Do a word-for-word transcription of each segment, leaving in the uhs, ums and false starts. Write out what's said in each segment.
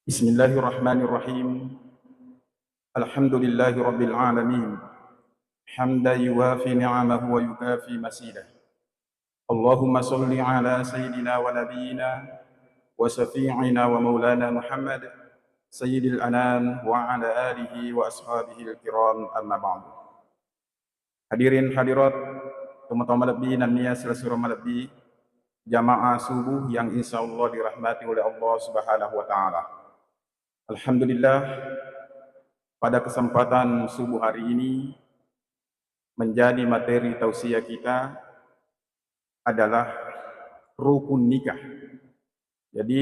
Bismillahirrahmanirrahim. Alhamdulillahi rabbil alamin. Hamdan yuwafi ni'amahu wa yukafi masidah. Allahumma salli ala sayyidina wa nabiyyina wa syafi'ina wa maulana Muhammad sayyidil anam wa ala alihi wa ashabihil kiram, amma ba'du. Hadirin hadirat, tomatoa malebbi nennia silessureng malebbi, jamaah subuh yang insyaallah dirahmati oleh Allah Subhanahu wa Ta'ala. Alhamdulillah, pada kesempatan subuh hari ini, menjadi materi tausiah kita adalah rukun nikah. Jadi,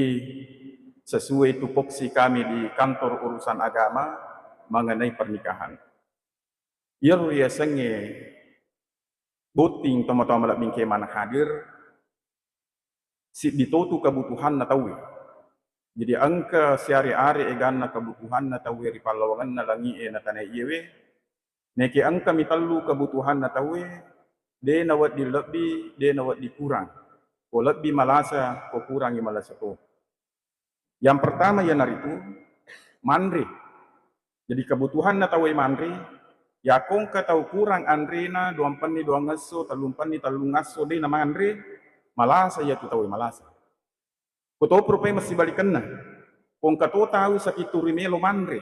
sesuai tupoksi kami di kantor urusan agama mengenai pernikahan. Iyaro riasengnge botting tomatoa malebbi engkae maneng hadir, siddi totu kebutuhanna tauwe. Jadi, engka siare-are eganna kebutuhanna tauwe ri pallawangenna langi'e na tanae iyewe. Neke engka mitellu kebutuhanna tauwe, de nawedding lebbi, de nawedding kurang. Ko lebbi malasa, ko kurangi malasa to. Yang pertama iyanaritu manre. Jadi, kebutuhanna tauwe manre, yakko engka tau kurang anrena, duampenni duangesso, tellumpenni tellungesso, de namanre, malasa iyatu tauwe malasa. Ko to rupai massibalikenna. Ko engka to tau sakittu ri melo manre,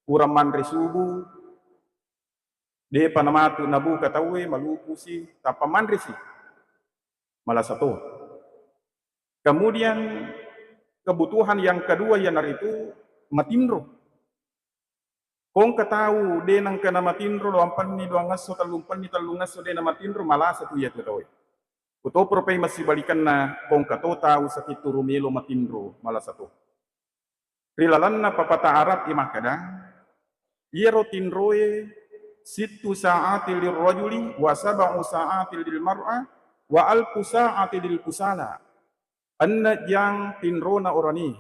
kurang manre subuh, depa namatu nabuka tauwe, malupusi, tappa manresi, malasa to. Kemudian, kebutuhan yang kedua iyanaritu matinro. Ko engka tau de nengka namatinro, duampenni duangesso, tellumpenni tellungesso, de namatinro, malasa tu iyatu tauwe. Ko to rupai massibalikenna, ko engka to tau sakittu ri melo matinro, malasa to. Ri lalenna papata Arab e makkeda, iyaro tinroe sittu sa'atil lirrajuli wa sab'u sa'atil lil mar'a wa alfu sa'atil lil kusala. Enne jang tinrona orani,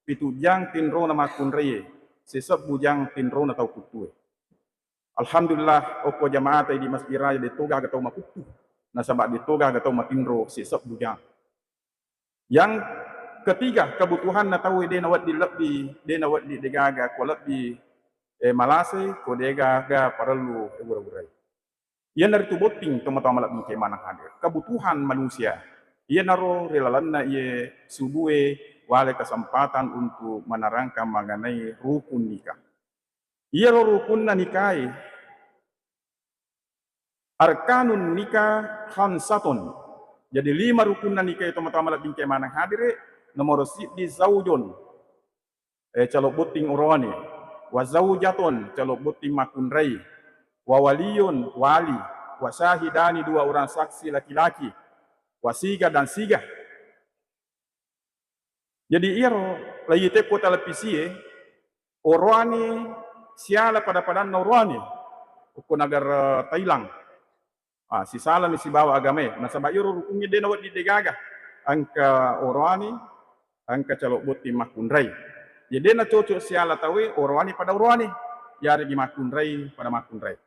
pitu jang tinrona makkunraie, sisebbu jang tinrona tau kuttue. Alhamdulillah, okko jamaata di Masjid Raya, de to gaga tau makuttu, nasaba de to gaga tau matinro sisebbu jang. Yang ketiga, kebutuhanna tauwe de nawedding lebbi, de nawedding de gaga, ko lebbi, eh, malasai, ko de gaga parellu, eh, gura-gurai. Iyanaritu botting tomatoa malebbi engkae maneng hadir. Kebutuhan manusia. Iyanaro ri lalenna iye subue wale kesempatan untuk menerangkan mengenai rukun nikah. Iyaro rukunna nikae, arkanun nikah khamsatun. Jadi, lima rukunna nikae tomatoa malebbi engkae maneng hadire. Nomoro siddi zaujun, eh, calo botting oroane, wa zaujatun, calo botting makkunrai, wa waliyun, wali, wa syahidani, dua orang saksi laki-laki, wa siga dan siga. Jadi, iyaro laite ko televisie, oroane siala pada-padanna oroane, okko negara Thailand. Ah, sisalani sibawa agamae. Nasaba iyaro rukungnge de nawedding de gaga. Engka oroane, engka calo botting makkunrai. Jadi, de nacocok siala tauwe oroane pada oroane, yaregi makkunrai pada makkunrai.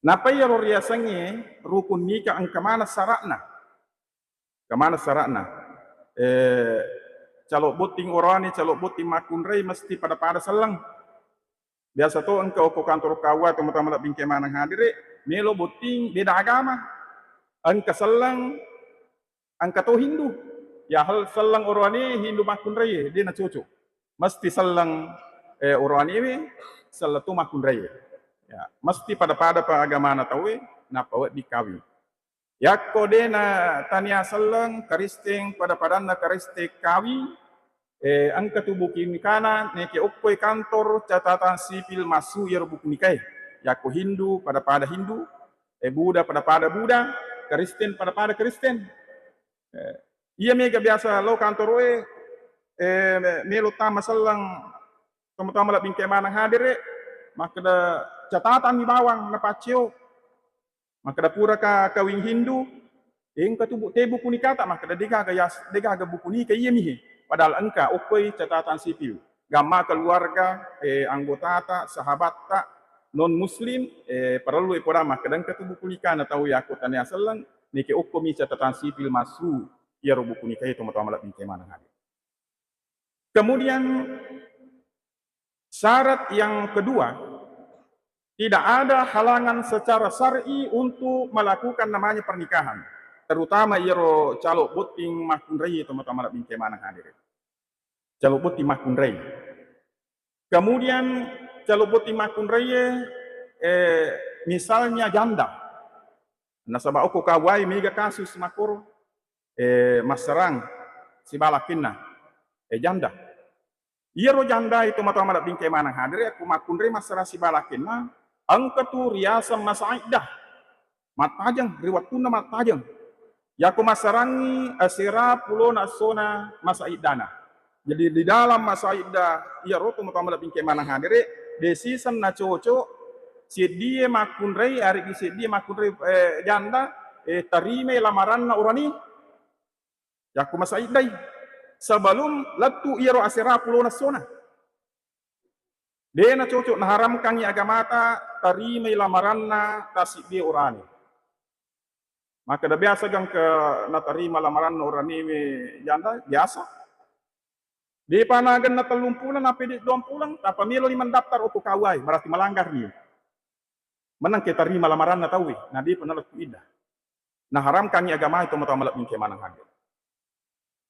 Napa iyaro riasengnge rukun nikah, engka maneng sara'na. Engka maneng sara'na. Eh, calo botting oroane, calo botting makkunrai mesti pada-pada selleng. Biasa to engka okko kantor K U A tomatoa malebbi engkae maneng hadire, melo botting beda agama. Engka selleng, engka to Hindu. Ya hal selleng oroane, Hindu makkunraie, de nacocok. Mesti selleng, eh, oroanewe, selleng to makkunraie. Ya, mesti pada-pada pa agamana tauwe, nappa wedding kawing. Yakko de na tania selleng, Kristen, pada-padanna Kristen kawing, eh, engka tu buku nikana, neke okkoi kantor catatan sipil massu iyaro buku nikae. Yakko Hindu, pada-pada Hindu, eh, Buddha, pada-pada Buddha, Kristen, pada-pada Kristen. Eh, iya mega biasa lo kantoroe, eh, me-, melo tama selleng tomatoa malebbi engkae maneng hadire, makkeda, "Catatanni bawang napacceo." Makkeda, "Puraka kawing Hindu, engka tu bu-, te buku nikata?" Makkeda, "Degaga yas-, degaga buku nika iya mihe." Padahal engka okkoi catatan sipil. Gamma keluarga, eh, anggotata, sahabatta, non muslim, eh, parellu e poda makkeda engka tu buku nikana tau yakko tania selleng, neke okkomi catatan sipil massu iyaro buku nikae tomatoa malebbi engkae maneng hadire. Kemudian syarat yang kedua, tidak ada halangan secara syar'i untuk melakukan namanya pernikahan, terutama iyaro calo botting makkunrai, tomatoa malebbi engkae maneng hadere. Calo botting makkunrai. Kemudian calo botting makkunrai, eh, misalnya janda. Nasaba okko K U A e mega kasus makkoro, eh, massarang sibawa lakkenna, eh, janda. Iyaro janda itu, tomatoa malebbi engkae maneng hadere, ko makkunrai massarang sibawa lakkenna, engka tu riaseng masa iddah. Mattajeng, ri wettunna mattajeng. Yako massarangngi asera pulona essona masa iddana. Jadi di dalam masa iddah iyaro, tomatoa malebbi engkae maneng hadere, de siseng nacocok seddie makkunrai, arigi seddie makkunrai, eh, janda, eh, tarimai lamaranna orane. Yakko masa iddai, sebelum lettu iyaro asera pulona essona. De nacocok, naharamkangngi agamata tarimai lamaranna tasiddie orane. Makkeda biasa gangka natarima lamaranna oranewe janda, biasa. Depa nagenna tellung puleng, nappa de duang puleng, tappa meloni mendaftar okko K U A e, berarti melanggar ni. Menang ke tarima lamaranna tauwe, na depa nalettu iddah. Naharamkangngi agamae, tomatoa malebbi engkae maneng hadere.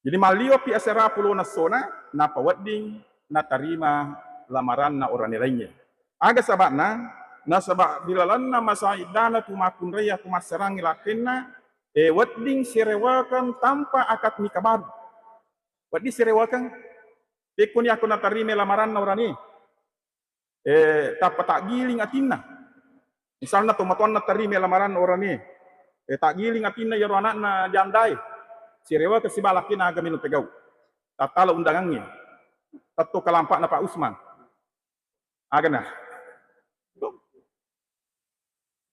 Jadi malliwappi asera pulona essona, nappa wedding natarima lamaranna orane laingnge. Aga saba'na? Nasaba ri lalenna masa iddana tu makkunrai yako massarangngi lakkenna, eh, wedding sirewakeng tanpa akad nikah baru. Wedding sirewakeng. Pekkoni yako natarimai lamaranna orane, eh, tappa taggiling atinna. Misalna tomatoanna tarimai lamaranna orane, eh, taggiling atinna iyaro anakna jandae, sirewakeng sibawa lakkenna aga melo pegau. Tattala undangangnge. Tetto kalampa'na Pak Usman. Agana.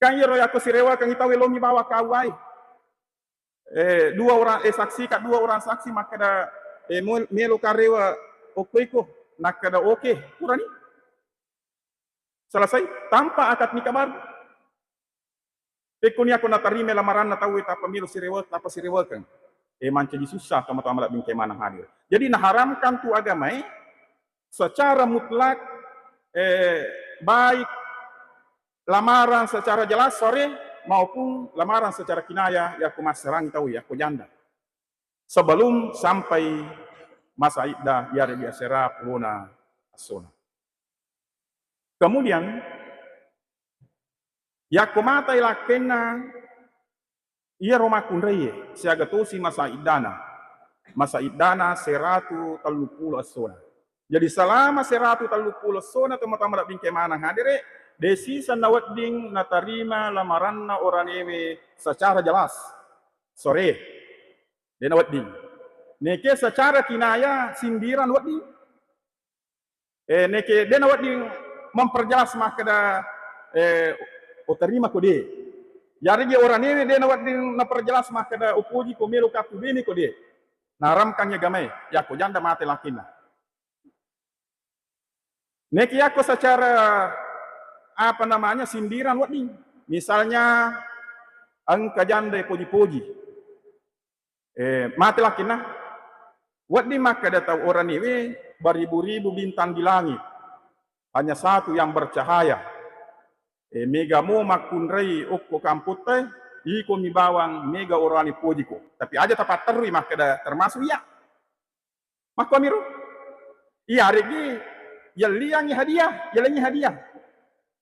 Kan iyaro yako sirewakeng tauwe, lomi bawa K U A e. Eh, dua orang, eh, saksikan dua orang saksi, makkeda, eh, mel-, melo karewa okko iko, nakkeda oke, purani. Selesai, tanpa akad nikah baru. Pekkoni yako natarimai lamaranna tauwe tappa melo sirewa-, tappa sirewakeng, eh, mancaji susah, tomatoa malebbi engkae maneng hadere. Jadi naharamkan tu agamae secara mutlak, eh, baik lamaran secara jelas, sareh, maupun lamaran secara kinaya, yako massarangngi tau, yako janda. Sebelum sampai masa iddah, iyarega asera pulona essona. Kemudian, yako matai lakkenna iyaro makkunraie, siaga tosi masa iddana. Masa iddana seratu telluppulo essona. Jadi selama seratu telluppulo essona, tomatoa malebbi engkae maneng hadere, de siseng nawedding natarima lamaranna oranewe secara jelas. Sareh. De nawedding. Neke secara kinaya sindiran wedding. Eh, neke de nawedding memperjelas makkeda, eh, otarima ko de. Yarigi oranewe de nawedding naperjelas makkeda, upoji ko, melo ka pubene ko, de. Naharamkangngi agamae, yako janda mate lakkenna. Neke yako secara, apa namanya, sindiran wedding. Misalnya engka janda poji-poji. Eh, mate lakkenna. Wedding makkeda tau oranewe, beribu-ribu bintang di langit, hanya satu yang bercahaya. Eh, mega mo makkunrai okko kampotta, iko mi bawang mega orane pojiko. Tapi aja tapatterui makkeda termasuk iya. Makkuamiro? Iyaregi yelliangngi hadiah, yalengngi hadiah.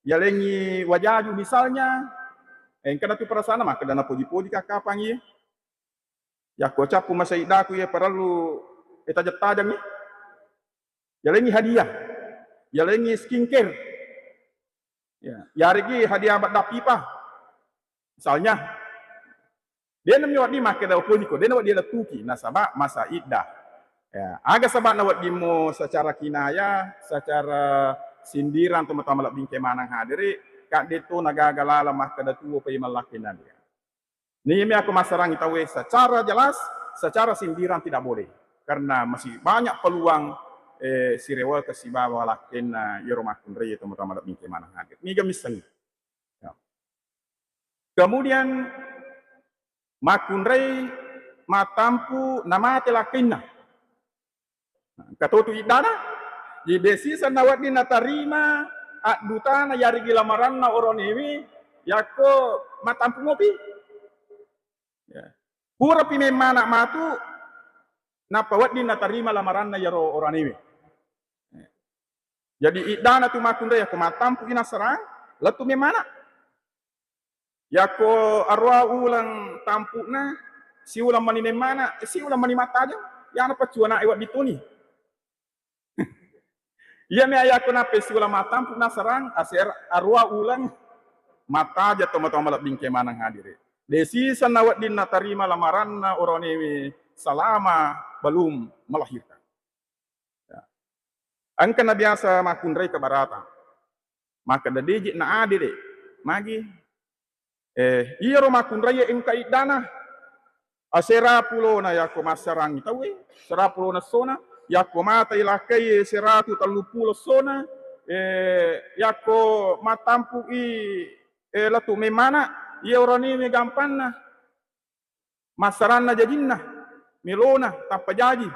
Yalengngi wajaju misalnya, engkana tu perasaanna makkeda napoji-poji kakkapang iye. Yakko cappu masa iddaku iye parellu, eh, tajeng-tajeng iye. Yalengngi hadiah, yalengngi skincare. Ya, yaregi hadiah badda pipa. Misalnya, de nami wedding makkeda upojiko, de nawedding lettuki, nasaba masa iddah. Ya, aga saba'na wedding mo secara kinaya, secara sindiran, tomatoa malebbi engkae maneng hadere, kadde to nagaga laleng makkeda tuo pai mallakkenna. Niyami ako massarangngi tauwe secara jelas, secara sindiran tidak boleh. Karena masih banyak peluang, eh, sirewakeng sibawa lakkenna iyaro makkunrai, tomatoa malebbi engkae maneng hadere. Niga missengngi. Ya. Kemudian makkunrai mattampu namate lakkenna. Nah, Katotu iddana? Jadi de' siseng nawedding natarima addutana yarigi lamaranna oroanewe yakko mattampu mopi. Ya. Purapi memmana matu, nappa wedding natarima lamaranna yaro oroanewe. Jadi iddana tu makkunrai yakko mattampu'i nassarang, lettu memmana. Yakko aruwa uleng tampu'na, siuleng mani memmana, eh, siuleng mani mattajeng, yana paccuana e wedding toni. Iyami ayakko nappai siuleng mattampu nassarang, aser-, aruwa uleng mattajeng tomatoa malebbi engkae maneng hadire. De' siseng nawedding natarima lamaranna oroanewe salama belum melahirkan. Ya. Engka nabiasa makkunrai kabarata. Makkeda de' je' na adil de'. Magi? Eh, iyaro makkunraie engka iddana. Asera pulona yakko massarangi tauwe, asera pulona essona, yakko matai lakkaie seratu telluppulo essona, eh, yakko mattampu'i, eh, lettu memmana, iya oroanewe gampanna. Massaranna jajinna, melona, tappa jaji.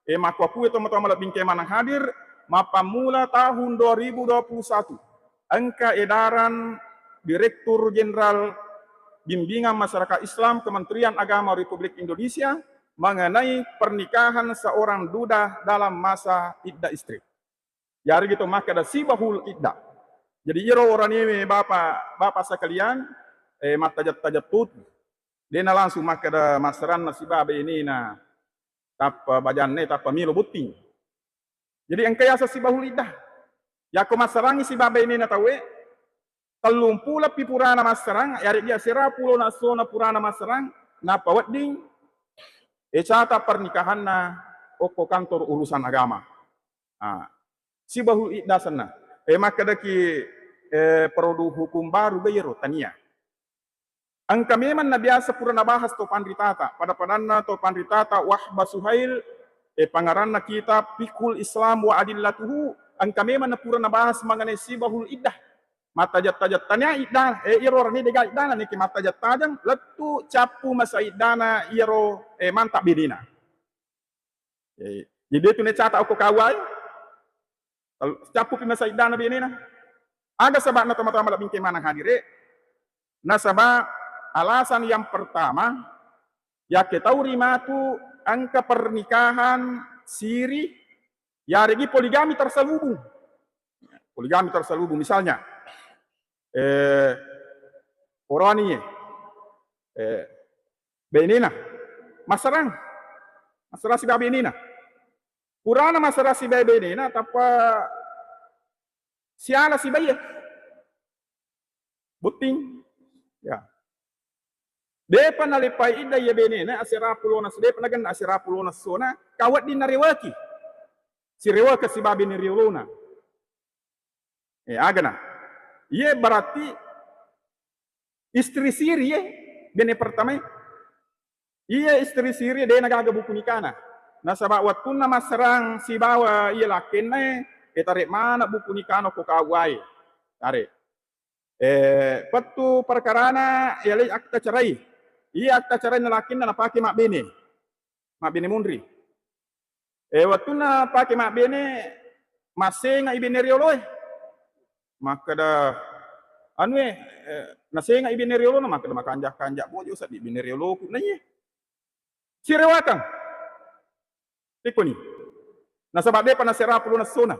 E, makkuakue tomatoa malebbi engkae maneng hadir, mappammula tahun dua ribu dua puluh satu, engka edaran Direktur Jenderal Bimbingan Masyarakat Islam Kementerian Agama Republik Indonesia mengenai pernikahan seorang duda dalam masa iddah istri. Yarigi to makkeda sibahul iddah. Jadi iyaro oroanewe bapa, bapa sekalian, eh, mattajeng-tajeng tutu. De' na langsung makkeda massaranna sibawa benena, tappa bajanna, tappa melo botting. Jadi engka yaseng sibahul iddah. Yakko massarangi sibawa benena tauwe, tellumpuleppi purana massarang, yarigi asera pulona essona purana massarang, nappa wedding, eh, catat pernikahanna okko kantor urusan agama. Ah, sibahul iddah asenna. Eh, makkedaki, eh, produk hukum baru ga iyaro? Tania. Engka memang nabiasa pura nabahas to panritata, pada-padanna to panritata Wahbah Suhail, eh, pangaranna kitab Fiqhul Islam wa Adillatuhu, engka memang na pura nabahas mengenai sibahul iddah. Mattajeng-tajeng tania iddana, eh, iyaro oroane de' gaga iddana, niki mattajeng-tajeng lettu cappu masa iddana iyaro, eh, mantang benena. Eh, jadi tu nacatat okko K U A e, cappupi masa iddana benena. Aga saba'na tomatoa malebbi engkae maneng hadire? Nasaba alasan yang pertama, yakke tau ri matu engka pernikahan siri, yarigi poligami terselubung. Poligami terselubung, misalnya, eh, oroane, eh, benena massarang, massarang sibawa benena. Purana massarang sibawa benena, tappa siala sibawa iye. Botting. Ya. De'pa naleppai iddah iye benena, asera pulona, de'pa nagenna asera pulona essona, ka wedding narewaki. Sirewakeng sibawa bene riolona. Eh, agana. Iye berarti istri siri, iye bene pertama e. Iye istri siri de' nagaga buku nikana. Nasaba wettunna massarang sibawa iye lakkainna e, eh, tare' maneng buku nikana ko K U A e. Tare'. Eh, pettu perkarana yalai akta cerai. Iye akta cerai na lakkainna napake mabbene. Mabbene munri. Eh, wettunna pake mabbene, massengai bene rioloe. Makkeda, anu e, eh, nasengai bene riolona, makkeda, makanja-kanja bojo seddi bene rioloku. Na iye. Sirewakeng. Ikkoni. Nasaba de'pa nasera pulona essona.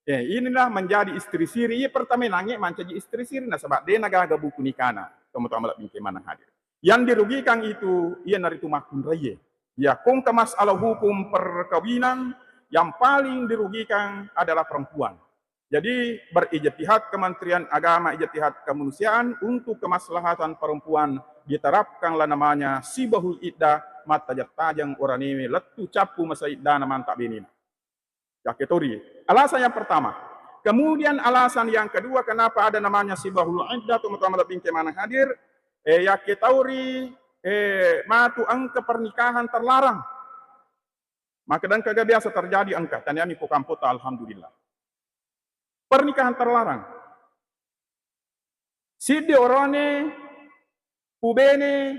Eh, inilah menjadi istri siri. Iye pertama nange mancaji istri siri, nasaba de' nagaga buku nikana. Tomatoa malebbi engkae maneng hadir. Yang dirugikan itu, iyanaritu makkunraie. Iya, ko engka masalah hukum perkawinan, yang paling dirugikan adalah perempuan. Jadi, berijtihad Kementerian Agama, ijtihad kemanusiaan untuk kemaslahatan perempuan, diterapkanlah namanya sibahul iddah, mattajeng-tajeng oroanewe lettu cappu masa iddana mantang benena. Yakke tau ri. Alasan yang pertama. Kemudian alasan yang kedua kenapa ada namanya sibahul iddah, tomatoa malebbi engkae maneng hadir, eh, yakke tau ri, eh, matu engka pernikahan terlarang. Makkeda engka ga biasa terjadi engka, taniami ko kampotta, alhamdulillah. Pernikahan terlarang. Siddi oroane, pubene,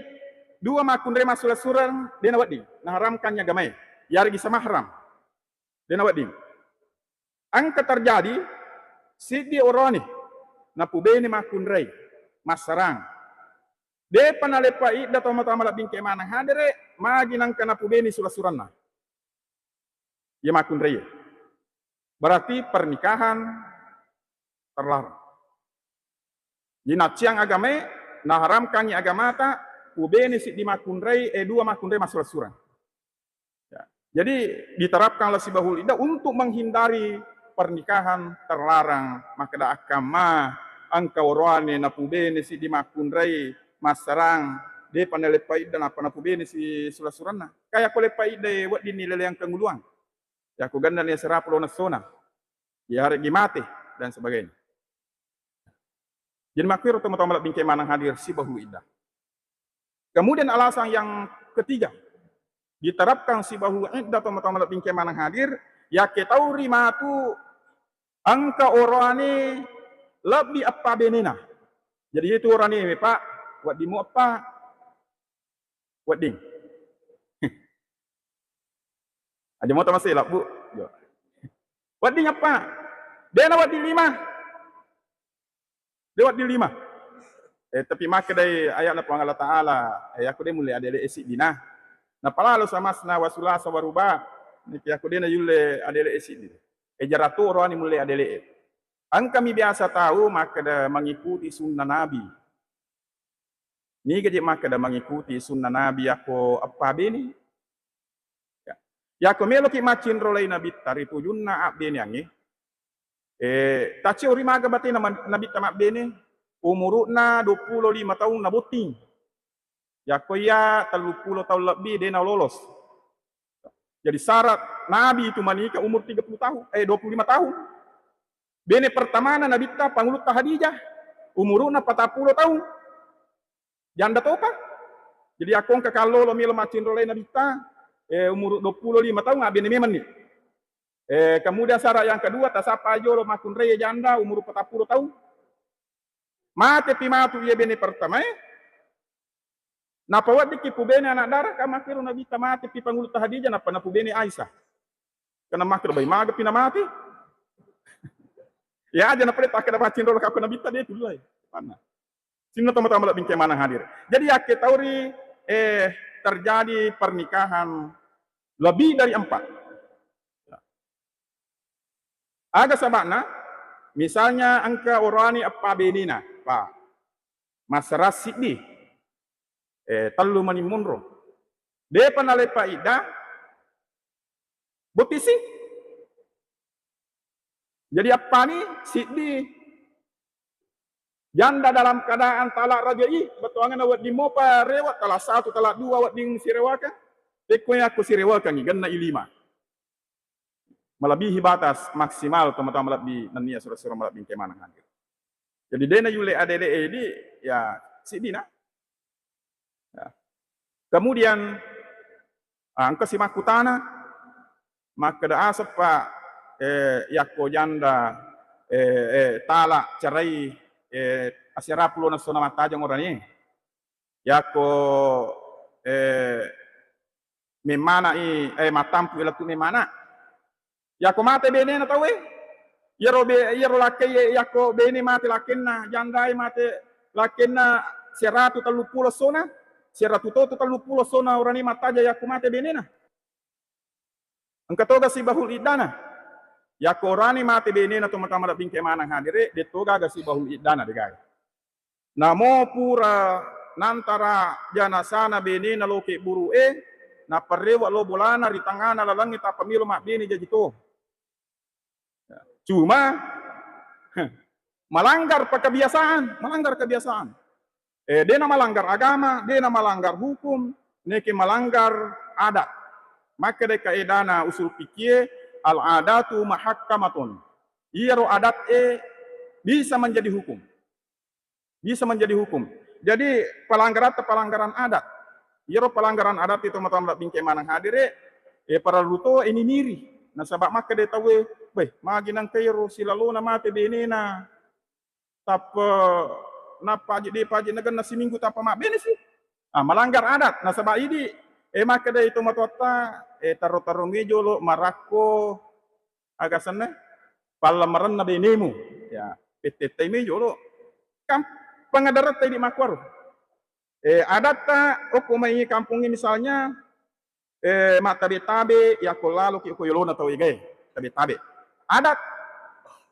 dua makkunrai massula-sulang, de' nawedding. Naharamkannya agamae. Yarigi samahram. De' nawedding. Engka terjadi siddi oroane napubene makkunrai, massarang. De'pa naleppa idda tomatoa malebbi engkae maneng hadere, magi nengka napubene sura-suranna. Iya makkunrai. Berarti pernikahan terlarang. Jadi nacciang agamae, naharamkangngi agamata, pubene siddi makkunrai, eh, dua makkunrai massura-surang. Ya. Jadi diterapkanlah sibahul iddah untuk menghindari pernikahan terlarang. Makkeda akkamma engka oroane napubene siddi makkunrai massarang, de'pa naleppa iddah nappa napubene si sura-suranna. Kaya ko leppa iddah weddinni leleang kenguluang. Yako gennani asera pulo nessona. Yareggi mate dan sebagainya. Jadi makkiro tomatoa malebbi engkae maneng hadir sibahul iddah. Kemudian alasan yang ketiga, diterapkan sibahul iddah tomatoa malebbi engkae maneng hadir, yakke tau ri matu engka oroane lebbi eppa benena. Jadi itu oroane, Pak, wedding mo eppa, wedding. Aja moto masih labbu. Yo. Wedding eppa. De'na wedding lima. De' wedding lima. Eh, tapi makkedai ayatna Puang Allah Ta'ala, eh, yako de' mulle adele'e siddina. Napalalo samasna wasulasa waruba. Niki yako de' nayulle adele'e siddi. Eh, jaratu oroane mulle adele'e. Engkami biasa tau makkeda mengikuti sunnah Nabi. Niga je makkeda mengikuti sunnah Nabi yako eppa bene? Ya. Yako meloki maccinrolai Nabitta ri tujunna abbeneangnge, eh, taccio ri maga batena man-, Nabitta mabbene, umuru'na duappulo lima taung nabotting. Yako iya telluppulo taung lebbi de' nalolos. Jadi syarat Nabi itu menikah umur tiga puluh tahun, eh, dua puluh lima tahun. Bene pertamana Nabitta Pangulutta Khadijah, umuru'na patappulo taung. Janda topa. Jadi yako engka kallolo melo maccinrolai Nabitta, eh, umuru duappulo lima taung, abbene memenni. Eh, kemudian syarat yang kedua, tasappa jolo makkunrai janda umuru patappulo taung. Matepi matu iya bene pertamae, napaweddikki pubene anak dara, ka makkiro Nabitta matepi Pangulutta Khadijah, nappa napubene Aisyah. Karena makkiro bai magapi namate. Ya aja napale takkeda maccinrolo kakko Nabitta de' tuluai. Panna. Sinna tomatoa malebbi engkae maneng hadir. Jadi yakke tau ri, eh, terjadi pernikahan lebih dari empat. Aga saba'na? Misalnya engka oroane eppa benena, Pak. Massarang siddi. Eh, tellu mani monro. De'pa naleppa iddah, bottisi. Jadi eppani siddi janda dalam keadaan talak raja'i, bettuangenna wedding mopa rewe', talak satu, talak dua wedding sirewakang. Pekko yakko sirewakangngi, gennai lima. Melebihi batas maksimal tomatoa malebbi nennia sura-sura malebbi engkae maneng hadir. Jadi de' nayulle adele'e di, ya, siddina. Ya. Kemudian, ah, engka si makkutana, makkeda, "Aseppa, eh, yakko janda, eh, eh, talak, cerai, eh, asera pulo nessona mattajeng orane? Yakko, eh, memmana'i, eh, mattampu'i lettu memmana." Yako mate benena tauwe, iyaro be-, iyaro lakkaiye, yako bene mate lakkenna, jandae mate lakkenna, seratu telluppulo essona, seratu totu telluppulo essona orane mattajeng yako mate benena. Engka toga sibahul iddana. Yako orane mate benena tomatoa malebbi engkae maneng hadere, de' togaga sibahul iddana degae. Namo pura nantara janasana benena lo kebburu'e, nappa rewe' lo bolana ri tengngana lalengnge tappa melo mabbene jaji to. Cuma, melanggar pa kebiasaan, melanggar kebiasaan. Eh, de'na melanggar agama, de'na melanggar hukum, neke melanggar adat. Makkeda kaedana usul fikih, al-adatu muhakkamatun. Iyaro adat e bisa menjadi hukum. Bisa menjadi hukum. Jadi, pelanggaran atau pelanggaran adat. Iyaro pelanggaran adat itu matoa malebbi engkae maneng hadere, eh, parellu to, eh, niniri. Nasaba makkeda tauwe, "Beh, magi nengka iyaro silalona mate benena. Tappa, nappa aje, de'pa aje nagenna siminggu tappa mabbene si." Ah, melanggar adat. Nasaba idi, eh, makkeda itu matoatta, eh, tarro-tarro mejolo marakko, aga senna, pallamerenna benemu. Ya, pettettai mai jolo. Kan pengadaretta idi makkuaro. Eh, adatta okko mai kampongnge misalnya, eh, mattabe-tabe, yako laloki ko yolona tau egae, tabe-tabe. Adat,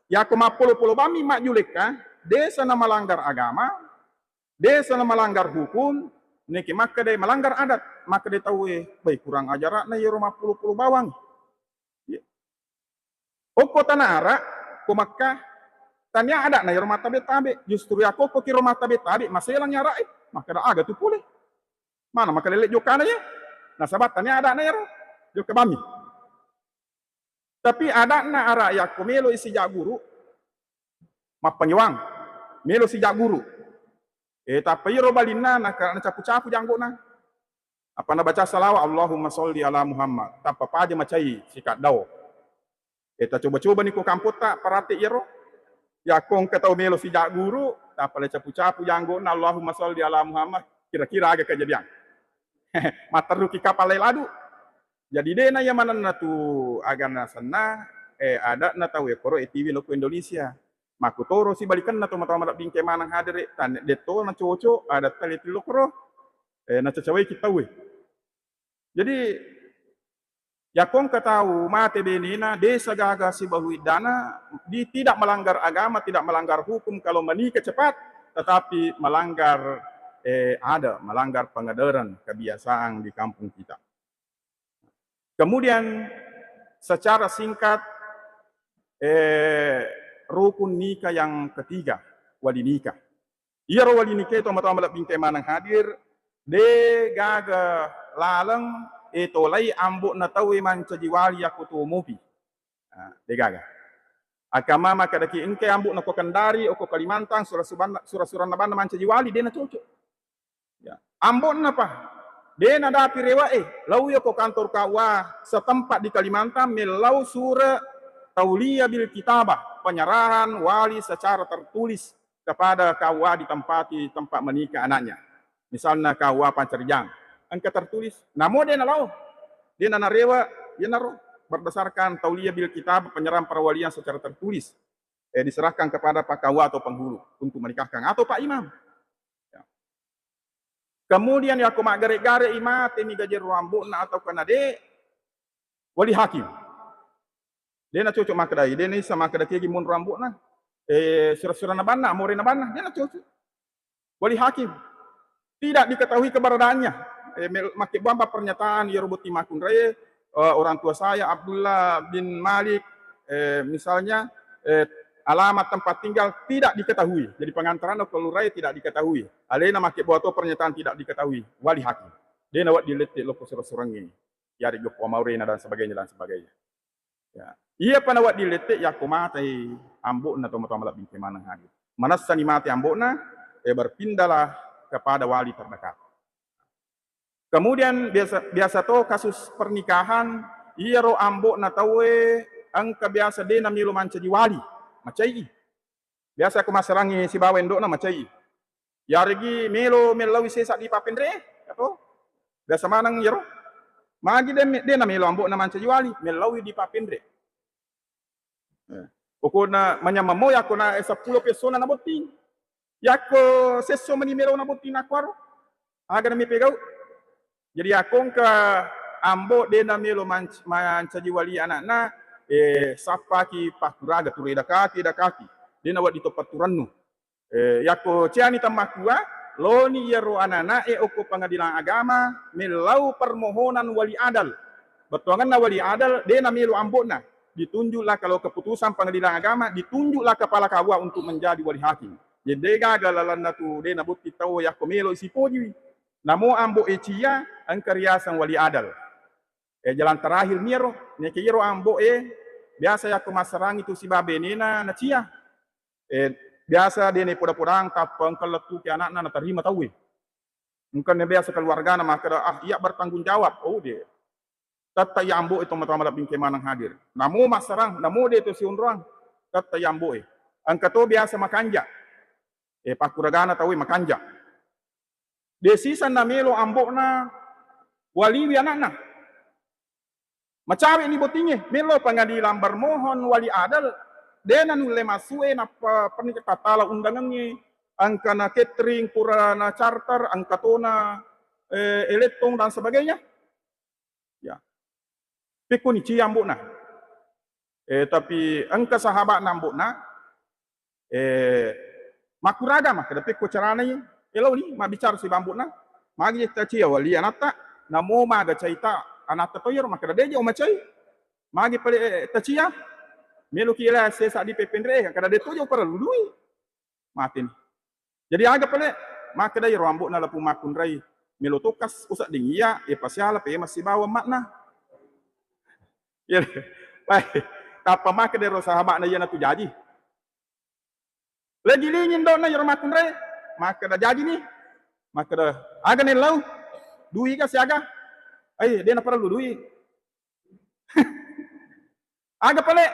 yako mappolo-polo bammi majjulekka, desa na melanggar agama, desa na melanggar hukum, neke makkeda melanggar adat, makkeda tauwe, "Bai, kurang ajara'na yero mappolo-polo bawang." Iya. Okko tana ara, ko Makkah, tania ada'na yero mattabe-tabe. Justru yako okko kiro mattabe-tabe, maselang ara'e. Makkeda aga tu pole. Mana makalele jokkana ya? Nasaba tania ada'na yero. Jokka bammi. Tapi ada'na ara yakko melo isi jagguru, mappangewang. Melo si jagguru. Eh, tappa iyaro balinna naka-, nacapu-capu janggona. Apa nabaca salawat, "Allahumma sholli ala Muhammad." Tappa paja macai sikaddao. Eh, tacoba-coba ni ko kampotta, parate iyaro. Yakko engka tau melo si jagguru, tappa le capu-capu janggona, "Allahumma sholli ala Muhammad." Kira-kira aga kejadian? Matteruki kapal lai ladu. Jadi dena iya manenna tu agana senna, eh, ada'na tau e koro e tiwi lokko Indonesia. Makkutoro sibalikenna to matoa malebbi engke maneng hadere, tan-, detto na cocok, ada tali tilokro, eh, nacacawai ki tauwe. Jadi, yakko engka tau mate benena, desa gaga sibahu iddana, di, tidak melanggar agama, tidak melanggar hukum kalau menikah cepat, tetapi melanggar, eh, ada, melanggar pengadarn, kebiasaan di kampung kita. Kemudian, secara singkat, eh, rukun nikah yang ketiga, wali nikah. Iyaro wali nikah itu matoa malebbi engke maneng hadir, de gaga laleng, eh, tolai ambo'na tauwe mancaji wali yakko tuo mopi. Nah, de gaga. Akama makkadaki engke ambo'na ko Kendari, okko Kalimantan, sura-subanna-, sura-suranna banna mancaji wali, de na cocok. Ya. Ambo'na pa, de nadapi rewe'e, laoi ko kantor K U A setempat di Kalimantan, mellau sure taulia bil kitabah, penyerahan wali secara tertulis kepada K U A ditempati tempat menikah anaknya. Misalnya K U A Pancarijang, engka tertulis, namo de nalao, de nanarewe, iyanaro berdasarkan taulia bil kitabah, penyerahan perwalian secara tertulis, eh, diserahkan kepada Pak K U A atau penghulu untuk menikahkan atau Pak Imam. Ya. Kemudian yakko maggare-gare i mate mi gajero ambo'na atau kana de, wali hakim. De na cocok makkedai, de na isa makkeda kegi monro ambo'na, eh, sura-surana banna, amorena banna, de na cocok. Wali hakim. Tidak diketahui keberadaannya. Eh, mel-, makke buang pernyataan iyaro botting makkunraie, eh, orang tua saya Abdullah bin Malik, eh, misalnya, eh, alamat tempat tinggal tidak diketahui. Jadi pengantaran ke lurae tidak diketahui. Alena makke buang to pernyataan tidak diketahui. Wali hakim. De na wedding lette lokko sura-surangnge. Yari joppo maurena dan sebagainya dan sebagainya. Ya. Iya pa nawedding lette yakko matei ambo'na tomatoa malebbi engke maneng hadir. Manessani mate ambo'na, eh, berpindahlah kepada wali terdekat. Kemudian biasa, biasa to kasus pernikahan, iyaro ambo'na tauwe engka biasa de namelo mancaji wali, macai. Biasa ko massarangi sibawa indo'na macai. Yaregi melo mellaui sesa di pappenre, atau biasa maneng yero. Magi de, de namelo ambo'na mancaji wali, mellaui di pappenre. Eh, pokokna manyameng mo yakko na seppulo pessona nabotting. Yakko sesso mani melo nabotting nakkuaro. Aga nami pegau. Jadi yakko engka ambo de namelo manc-, mancaji wali anakna, eh, sappaki pakkuraga tu eda kaki, eda kaki. De nawedding to patturennu. Eh, yakko ciani temmakkua, loni iyaro anana'e okko pengadilan agama, mellau permohonan wali adal. Bettuangenna wali adal, de namelo ambo'na. Ditunjuklah kalau keputusan pengadilan agama, ditunjuklah kepala K U A untuk menjadi wali hakim. Jadi de gaga lalenna tu de nabotting tau yakko melo sipojiwi. Namo ambo e cia, engka riaseng wali adal. Eh, jalan terakhir miro, neke iro ambo e, biasa yakko massarangi tu sibawa benena, nacia. Eh, biasa de napoda-podang, tappa engka lettuki anakna natarima tauwe. Engka ne biasa keluargana makkeda, "Ah, iya bertanggung jawab." Oh, de. Tetta iya ambo e tomatoa malebbi engke maneng hadir. Namo massarang, namo de to sionroang. Tetta iya ambo e. Engka to biasa makanja. Eh, pakkuragana tauwe makanja. De siseng namelo ambo'na waliwi anakna. Macawe'ni bottingnge, melo pengadilan bermohon wali adal, de' nanulle massu'e nappa perni tattala undangengnge, engkana catering, purana charter, engka tona, eh, elektong dan sebagainya. Ya. Pekkoni cia ambo'na. Eh, tapi engka sahaba'na ambo'na, eh, makkuraga makkeda, pekko carana i, eloni mabbicara siba ambo'na, magi tacia wali anatta, namo maga caita anatta to iyaro, makkeda de'ja umacai, magi pale, eh, tacia, meloki ela sesa di pepenre, kada de' toja uparellu dui. Mateni. Jadi aga pale, makkeda iyaro ambo'na Lapung Makkunrai, melo tokkas usedding iya, e pasiala pemeng sibawa emma'na. Iya, baik. Tappa makkeda iyaro sahaba'na iyanatu jaji. Legilingi indo'na iyaro Makkunrai, makkeda jajini. Makkeda, aga nellau? Dui ga siaga? Ai, de' naparellu dui. Aga pale?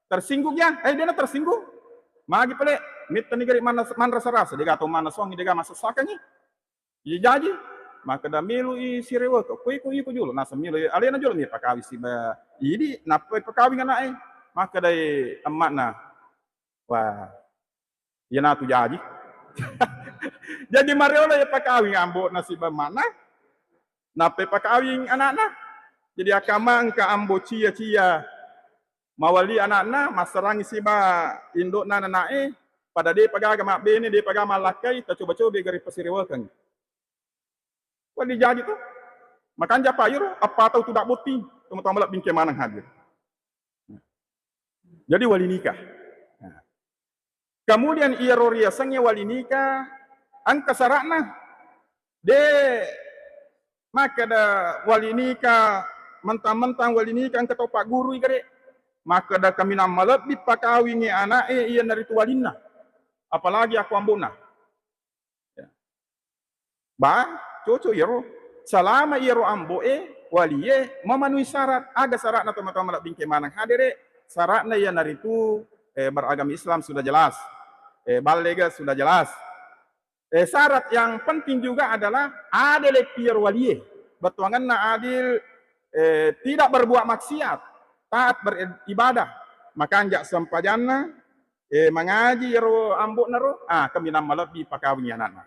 Tersinggung ya? Eh, de' na tersinggung. Magi pale? Mittani gari manras-, manrasa-rasa, de' ga tau manasuangi, de' ga massakkangi. Iya jaji, makkeda melo i sirewekeng, ko iko, iko jolo, naseng melo alena jolo mi pakawing siba idi, nappa pakawing ana'e. Makkedai emma'na, wah, iyanatu jaji. Jadi mareolo iya pakawing ambo'na siba emma'na, nappa pakawing ana'na. Jadi akkamma engka ambo cia-cia mawali ana'na, massarangi siba indo'na nana'e, pada de'pa gaga mabbene, de'pa gaga mallakkai, tacoba-coba gare pasirewekeng. Wedding jaji to. Makanja pa iyaro, eppa tau tudang botting, tomatoa malebbi engka maneng hadir. Jadi wali nikah. Nah. Kemudian iyaro riasengnge wali nikah, engka sara'na. De' makkeda wali nikah mentang-mentang wali nikah engka tau paggurui gare. Makkeda kaminang malebbi pakawingngi ana'e iyanaritu walinna. Apalagi akko ambo'na. Ya. Ba, cocok iyaro. Salama iyaro ambo'e, walie, memenuhi syarat. Aga syaratna tomatoa malebbi engka maneng hadere? Syaratna iyanaritu, eh, beragama Islam sudah jelas. Eh, ballega sudah jelas. Eh, syarat yang penting juga adalah adil pi iyaro walie. Bettuangenna adil, eh, tidak berbuat maksiat, taat beribadah. Makanja sempajanna, eh, mangaji iyaro ambo'na ro, ah, kaminang malebbi pakawingngi ana'na.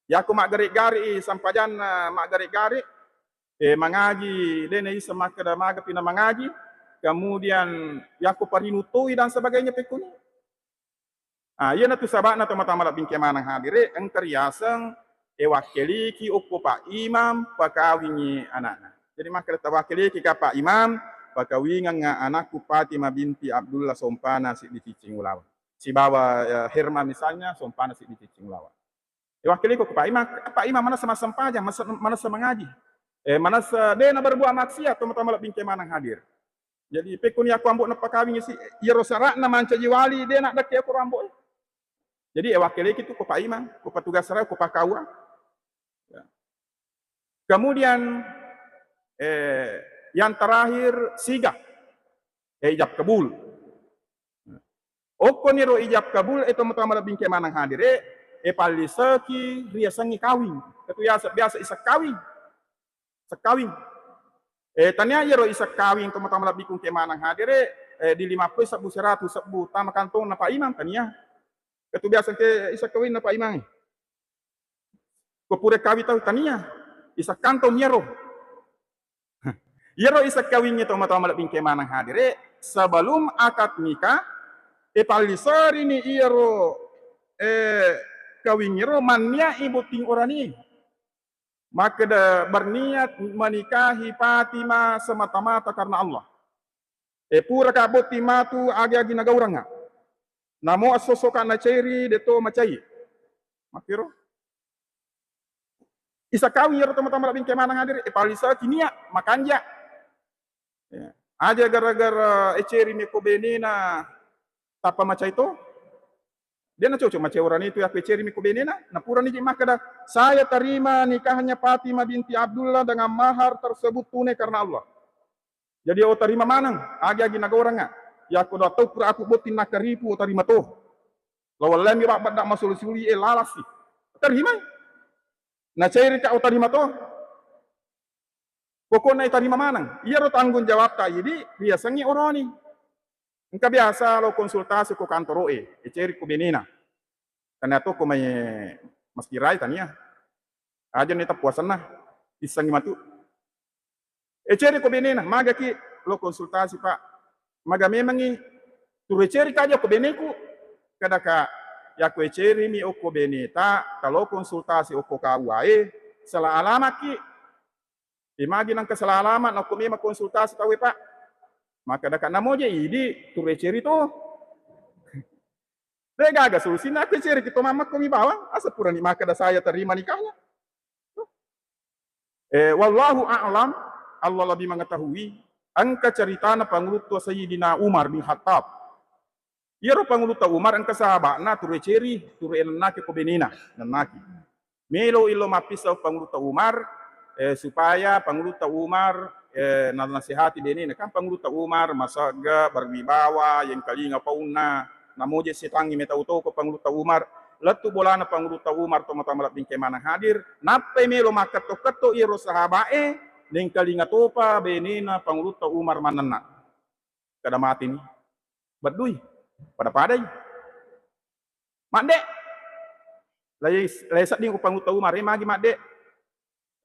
Yako maggare-gare i sempajanna, maggare-gare, eh, mangaji, de' naisseng makkeda magapi na mangaji, kemudian yako parinutui dan sebagainya pekkoni. Ah, iyanatu saba'na tomatoa malebbi engka maneng hadire, engka riaseng, eh, wakkeliki okko Pak Imam pakawingngi ana'na. Jadi makkeda tawakkeliki ka Pak Imam, pakawingengnga anakku Fatimah binti Abdullah sompana siddi cicing ulaweng. Sibawa, eh, Herma misalnya, sompana siddi cicing ulaweng. Eh, wakkeliko ko Pak Imam, Pak Imam manessa massempajang, masa-, manessa mangaji. Eh, manessa de'na berbuat maksiat, tomatoa malebbi engka maneng hadir. Jadi, pekkoni akko ambo'na pakawingngi si, iyaro sara'na mancaji wali, de'na dekke akko ambo'e. Jadi, eh, wakkeliki tu ko Pak Imam, ko petugas sara'e, ko pakkaua. Ya. Kemudian, eh, yang terakhir, siga. Eh, ijab kabul. Okkoniro ijab kabul, eh, tomatoa malebbi engka maneng hadire, eh, palliseki riasengnge kawing. Itu biasa, biasa iseng kawing. Iseng kawing. Eh, tania iyaro iseng kawing tomatoa malebbiku engka maneng hadire, eh, di lima puluh sebbu, seratu sebbu, tama kantongna Pak Imam, tania. Itu biasa engka iseng kawingna Pak Imam. Ko pura kawing tau tania, iseng kantong iyaro. Iyaro iseng kawingnge tomatoa malebbi engka maneng hadire, sebelum akad nikah, eh, palliserini iyaro, eh, kawingngero mannia'i botting orani. Makkeda berniat menikahi Fatimah semata-mata karena Allah. Eh, puraka botting matu agi-agi nagaurengnga. Namo esso-essoka nacairi, de'to macai. Makkiro. Iseng kawing iyaro tomatoa malebbi engka maneng hadire, eh, palliseki nia, makanja. Ya. Aja gara-gara eceri meko benena tappa macai to. De'na cocok macai orani tu yakko eceri meko benena, napurani je makkeda, "Saya terima nikahnya Fatimah binti Abdullah dengan mahar tersebut tunai karena Allah." Jadi, oh, tarima maneng, agi-agi nagaurengnga. Yakko dua tau pura aku botting nakkaripu, oh, tarima to. Lawallami babbadda masuli-suli, eh, lalasi. Tarimai. Nacairika, oh, tarima to. Pokokna itarima maneng. Iyaro tanggung jawabta idi riasengngi oroni. Engka biasa lo konsultasi ko kantoro'e, eceri ko benena. Tania to ko mai masjirai tania. Aja ni tappuasanna, issengngi matu. Eceri ko benena, magaki lo konsultasi, Pak. Maga memangngi turu eceri kaja ko beneku. Kadaka, yako ecerimi okko beneta, talo konsultasi okko K U A e, salah alamakki. E, magi nangka salah alamat, nakko memang konsultasi tauwe, Pak. Makkadaka, namoje idi turu eceri to. De gaga solusinna, aku eceri ki to mammakko mi bawang, asa purani makkada saya terima nikahnya. Eh, wallahu a'lam, Allah lebih mengetahui. Engka ceritana panguluttua Sayyidina Umar bin Khattab. Iyaro pangulutta Umar engka sahaba'na turu eceri, turu enennaki ko benena, nennaki. Melo illo mappissau pangulutta Umar, eh, supaya pangulutta Umar, eh, nanasehati benena. Kan pangulutta Umar masagga, berwibawa, yengkalinga paunna, namoje setangngi metau toko pangulutta Umar. Lettu bolana pangulutta Umar, tomatoa malebbingke maneng hadir, nappai melo makketto-ketto iyaro sahaba'e, nengkalinga topa benena pangulutta Umar mannenna. Kada matini. Beddui. Pada-padai. Madde. Lai, lai sedding upangutta Umar, eh, magi madde.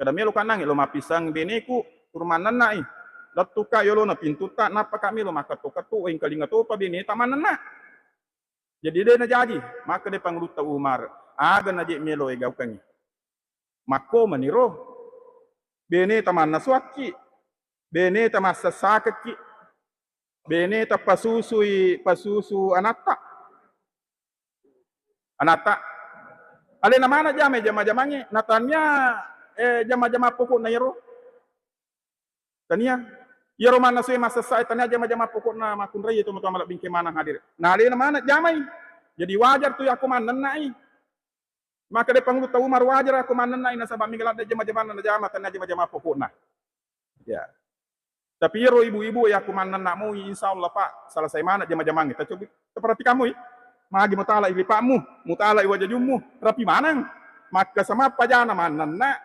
Kada melo kanangi lo mappissang beneku, turu mannennai. Lettuka yolona pintutta, nappaka melo makketto-ketto, wengkalinga topa beneta mannenna. Jadi de najaji, makkeda pangulutta Umar, aga naje melo egaukangi. Makko maniro, beneta mannasuakki, beneta massessakekki, beneta pasusui, pasusu anatta. Anatta. Alena mana jamai jama-jamangnge, natania, eh, jama-jama pokokna iyaro. Tania. Iyaro mannasue massessai tania jama-jama pokokna makkunrai tomatoa malebbingke maneng hadir. Na alena mana jamai. Jadi wajar tu yakko mannennai. Makkeda pangulutta Umar, wajar yakko mannennai nasaba mega ladde jama-jamanna najama, tania jama-jama pokokna. Ya. Tapi iyaro ibu-ibu yakko mannenna moi, insya Allah, Pak, selesai maneng jama-jamangnge. Tacobi, taperhatikan moi. Magi mutala i lipa'mu, mutala i wajajummu, rapi maneng. Makkasamappa jana mannenna,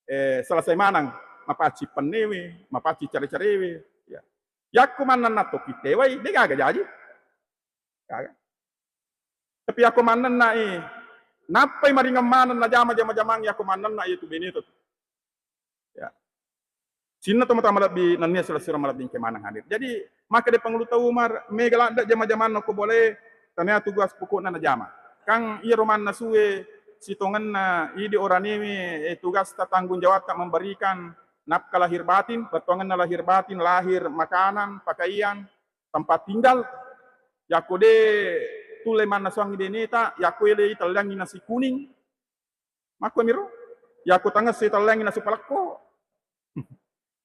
eh, selesai maneng. Mapacci pennewe, mapacci care-carewe. Ya. Yakko mannenna tokki tewai, de gaga jaji. Gaga. Tapi yakko mannennai, nappai maringeng maneng najama jama-jamang yakko mannenna iyatu beneta tu. Ya. Sininna tomatoa malebbi nennia silessureng malebbingke maneng hadir. Jadi, makkeda pangulutta Umar, mega ladde jama-jamanna ko bolae, tania tugas pokokna najama. Kang iyaro mannasue sitongenna idi oranewe, eh, tugasta tanggung jawabta memberikan nafkah lahir batin, bettuangenna lahir batin, lahir, makanan, pakaian, tempat tinggal. Yakko de tulle mannasuangngi beneta, yakko elei telliangngi nasi kuning. Makko miro. Yakko tangesse telliangngi nasu palekko.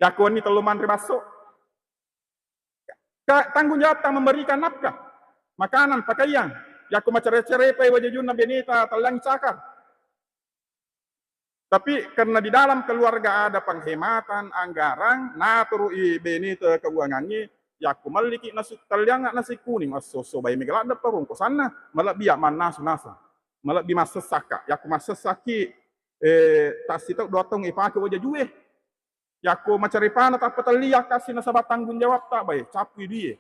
Yakko wenni tellu manre basso. Ka-, tanggung jawabta memberikan nafkah, makanan, pakaian. Yakko macere-cerepai wajajunna beneta, telliangngi cakar. Tapi karena di dalam keluarga ada penghematan anggaran, naturu'i beneta keuangangnge, yakko melliki nasu, telliangnga nasi kuning, esso-esso bae mega ladde parongkosanna, malebbi ya mannasu naseng, malebbi massessakka. Yakko massessakki, eh, tassitau dua taung ipake wajajue. Yakko macarepana tappa telliang kasi nasaba tanggung jawabta, bae, cappui duie.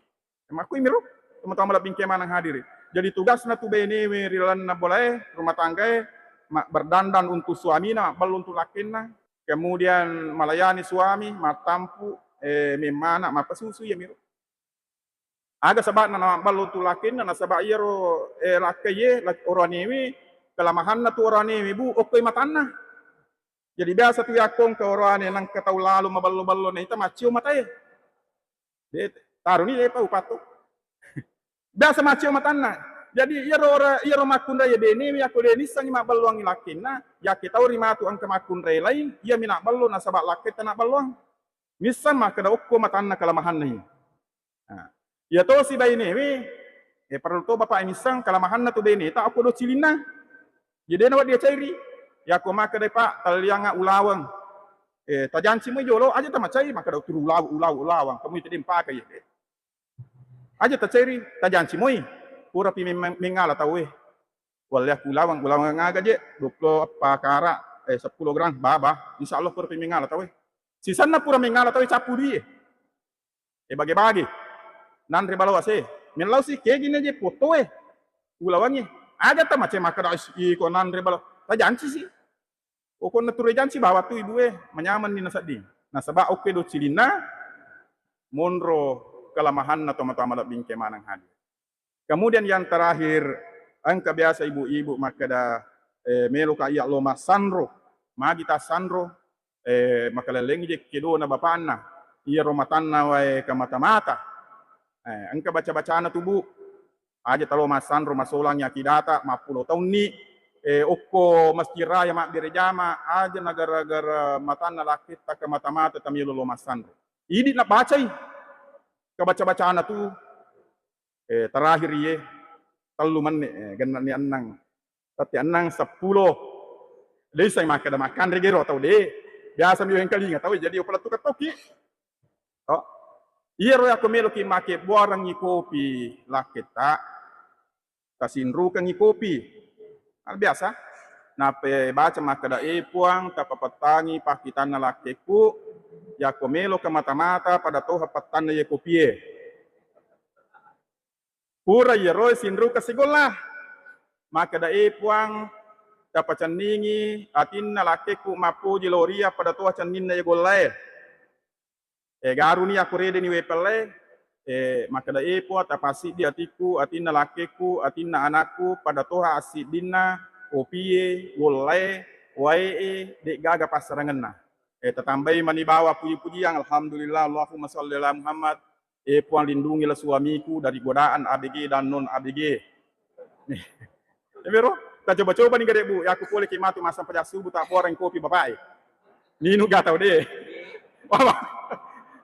Makkui miro, tomatoa malebbingke maneng hadiri. Jadi tugasna tu benewe ri lalenna bolae, rumah tanggae, ma-, berdandan untuk suamina, mabbello untuk lakkenna, kemudian melayani suami, mattampu, eh, memmana, mappasusu, iya miro. Aga saba'na namabballo tu lakkenna, nasaba iyaro, eh, lakkaiye, lak-, oroanewe, kelamahanna tu oroanewe, Bu, okkoi matanna. Jadi biasa tu yakko engka oroane nengka tau lalo maballo-ballo naita maccio matae. De, taroni depa upatto. Biasa maccio matanna. Jadi iyaro ora-, iyaro makkunrai benewe yakko de nissengi mabballoangi lakkenna, yakke tau ri matu engka makkunrai laing, iyami nabballo nasaba lakketta nabballoang. Misseng makkeda okko matanna kelamahanna iya. Nah, iya tosi bainewe, eh, parellu to bapak misseng kelamahanna tu beneta okko do cilinna. Jadi de nawedding cairi. Yakko makkeda, Pak, tellianga ulaweng. Eh, tajanci moi jolo, aja tamacai, makkeda turu ulaweng, ulaweng, ulaweng. Kamu itu de mpakai, eh. Aja tacairi, tajanci moi. Purapi mem-, mengala tau, eh. Walliakku ulaweng, ulaweng aga je, dua puluh eppa kara, eh, seppulo gram, baba. Insya Allah purapi mengala tau, eh. Sisenna pura mengngala tau cappu dui e. E bage-bage. Nanre balo ase. Mellau si kegi ne je foto e. Ulawangi. Aja ta mace makkeda, "Is, iko nanre balo." Tajanci si. Pokokna turu janci bawa tu ibu e, manyamenni nasedding. Nasaba okko do cilinna, monro kelemahanna tomatoa malebbingke maneng hadir. Kemudian yang terakhir, engka biasa ibu-ibu makkeda, eh, meloka iya lo massanro, magi tassanro, eh, makalellengi je kedona bapanna, iyaro matanna wae kamata-mata. Eh, engka baca-bacana tu, Bu. Aja talo massanro masolangi akidata, mappulo taunni, eh, okko Masjid Raya mabbere jama, aja na gara-gara matanna lakketta kamata-mata tamelo lo massanro. Idi nabacai kabaca-bacana tu, eh, terakhir iye, tellu menne, eh, gennani ennang. Tette ennang, seppulo. Dei sai makkeda makkanre gero tau de. Biasa mi wengkalinga tau, jadi upala tukka toki. Oh. Iyaro yakko meloki makkebbuarengngi kopi lakketta, tasinrukengngi kopi. Hal biasa. Nappa baca makkeda, "E Puang, tapapettangi pakkitanna lakkekku, yakko meloka mata-mata pada toha pettanna ye kopie." Pura iyaro sinruka sigolla. Makkeda, "E Puang, tapacenningi atinna lakkekku mappoji lao ria pada toha cenninna ye gollae." E, garuni akko redeni wae pelle, e, makkeda, "E Puang, tapassiddi atikku, atinna lakkekku, atinna anakku, pada toha assiddinna kopie, gollae, wae e, de'gaga passarangenna." E, tatambai mani bawa puji-pujiang, "Alhamdulillah, Allahumma shalli ala Muhammad." E Puang, lindungilah suamiku dari godaan A B G dan non A B G. Iyaro, tacoba-coba ni gare, Bu, yakko pole ki matu massempajang subuh, tabbuareng kopi bapak e. Ninu ga tau de.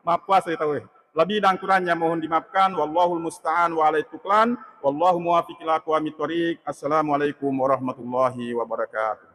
Mappuasa tau e. Lebih dan kurangnya mohon dimaafkan. Wallahul musta'an wa alaihi tuklan. Wallahu muwaffiq ila aqwamit thoriq. Assalamualaikum warahmatullahi wabarakatuh.